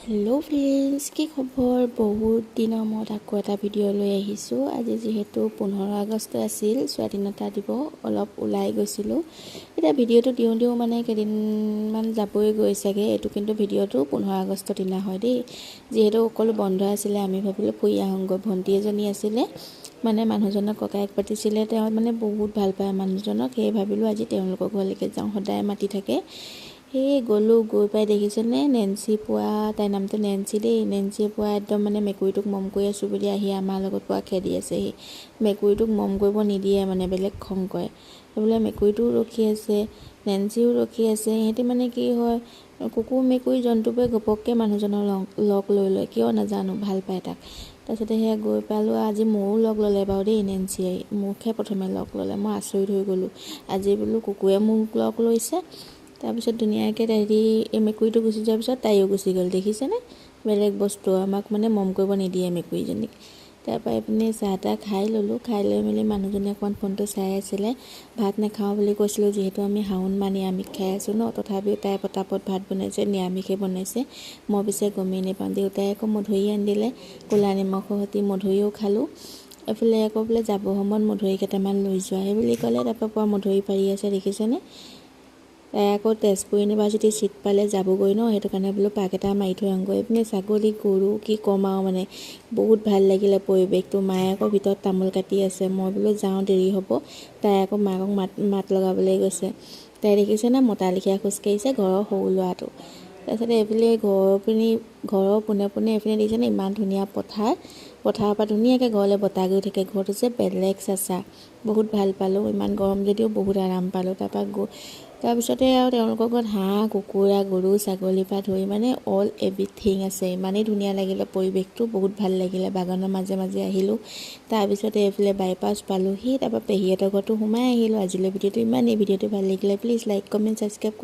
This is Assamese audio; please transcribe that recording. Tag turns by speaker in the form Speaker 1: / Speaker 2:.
Speaker 1: হেল্ল' ফ্ৰেণ্ডছ, কি খবৰ? বহুত দিনৰ মূৰত আকৌ এটা ভিডিঅ' লৈ আহিছোঁ। আজি যিহেতু 15 আগষ্ট আছিল, স্বাধীনতা দিৱস, অলপ ওলাই গৈছিলোঁ। এতিয়া ভিডিঅ'টো দিওঁ দিওঁ মানে কেইদিনমান যাবই গৈছেগৈ। এইটো কিন্তু ভিডিঅ'টো 15 আগষ্টৰ দিনা হয় দেই। যিহেতু সকলো বন্ধ আছিলে, আমি ভাবিলোঁ ফুৰি আহোঁগৈ। ভণ্টি এজনী আছিলে, মানে মানুহজনক ককায়েক পাতিছিলে, তেওঁ মানে বহুত ভাল পায় মানুহজনক। সেয়ে ভাবিলোঁ আজি তেওঁলোকৰ ঘৰলৈকে যাওঁ, সদায় মাতি থাকে। সেয়ে গ'লোঁ। গৈ পাই দেখিছেনে, নেঞ্চি পুৱা, তাইৰ নামটো নেঞ্চি দেই, নেঞ্চিয়ে পুৱা একদম মানে মেকুৰীটোক মৰম কৰি আছোঁ বুলি আহি আমাৰ লগত পুৱা খেদি আছেহি। মেকুৰীটোক মৰম কৰিব নিদিয়ে, মানে বেলেগ খং কৰে। সেইবোলে মেকুৰীটোও ৰখি আছে, নেঞ্চিও ৰখি আছে। ইহঁতি মানে কি হয়, কুকুৰ মেকুৰী জন্তুবোৰে ঘপককৈ মানুহজনৰ লগ লগ লৈ লয়, কিয় নাজানো, ভাল পায় তাক। তাৰপিছতে সেয়া গৈ পালোঁ। আজি মোৰো লগ ল'লে বাৰু দেই নেঞ্চিয়ে, মোকহে প্ৰথমে লগ ল'লে। মই আচৰিত হৈ গ'লোঁ, আজি বোলো কুকুৰে মোক লগ লৈছে। তাৰপিছত ধুনীয়াকৈ হেৰি, এই মেকুৰীটো গুচি যোৱাৰ পিছত তাইও গুচি গ'ল। দেখিছেনে, বেলেগ বস্তু, আমাক মানে মৰম কৰিব নিদিয়ে মেকুৰীজনীক। তাৰপৰা এইপিনে চাহ তাহ খাই ল'লোঁ। খাই লৈ মেলি মানুহজনে অকণমান ফোনটো চাই আছিলে। ভাত নাখাওঁ বুলি কৈছিলোঁ, যিহেতু আমি শাওণ মাহ নিৰামিষ খাই আছোঁ ন। তথাপিও তাই পটাপট ভাত বনাইছে, নিৰামিষে বনাইছে, মই পিছে গমেই নাপাওঁ। দেউতাই আকৌ মধুৰি আনি দিলে, ক'লা নিমখৰ সৈতে মধুৰিও খালোঁ। এইফালে আকৌ বোলে যাব সময়ত মধুৰি কেইটামান লৈ যোৱা, সেই বুলি ক'লে। তাৰপৰা পুৱা মধুৰি পাৰি আছে, দেখিছেনে? তাই আকৌ তেজপুৰ ইউনিভাৰ্চিটি ছিট পালে যাবগৈ ন, সেইটো কাৰণে বোলো পাক এটা মাৰি থৈ আহোঁগৈ। এইপিনে ছাগলী গৰু কি ক'ম আৰু, মানে বহুত ভাল লাগিলে পৰিৱেশটো। মায়ে আকৌ ভিতৰত তামোল কাটি আছে। মই বোলো যাওঁ, দেৰি হ'ব। তাই আকৌ মাকক মাত মাত লগাবলৈ গৈছে। তাই দেখিছেনে, মতা লেখীয়া খোজকাঢ়িছে ঘৰৰ সৰু ল'ৰাটো। তাৰপিছতে এইফালে ঘৰৰ পিনি, ঘৰৰ পোনে পোনে এইপিনে দেখিছেনে, ইমান ধুনীয়া পথাৰ। পথাৰৰ পৰা ধুনীয়াকৈ ঘৰলৈ বতাহ গৈ থাকে। ঘৰটো যে বেলেগ চেঁচা, বহুত ভাল পালোঁ। ইমান গৰম যদিও বহুত আৰাম পালোঁ। তাৰপৰা গৈ তাৰপিছতে আৰু তেওঁলোকৰ ঘৰত হাঁহ, কুকুৰা, গৰু, ছাগলীৰ পৰা ধৰি মানে অল এভৰিথিং আছে। ইমানেই ধুনীয়া লাগিলে পৰিৱেশটো, বহুত ভাল লাগিলে। বাগানৰ মাজে মাজে আহিলোঁ। তাৰপিছতে এইফালে বাইপাছ পালোহি। তাৰপৰা পেহীহঁতৰ ঘৰতো সোমাই আহিলোঁ। আজিলৈ ভিডিঅ'টো ইমানেই। ভিডিঅ'টো ভাল লাগিলে প্লিজ লাইক, কমেণ্ট, ছাবস্ক্ৰাইব কৰি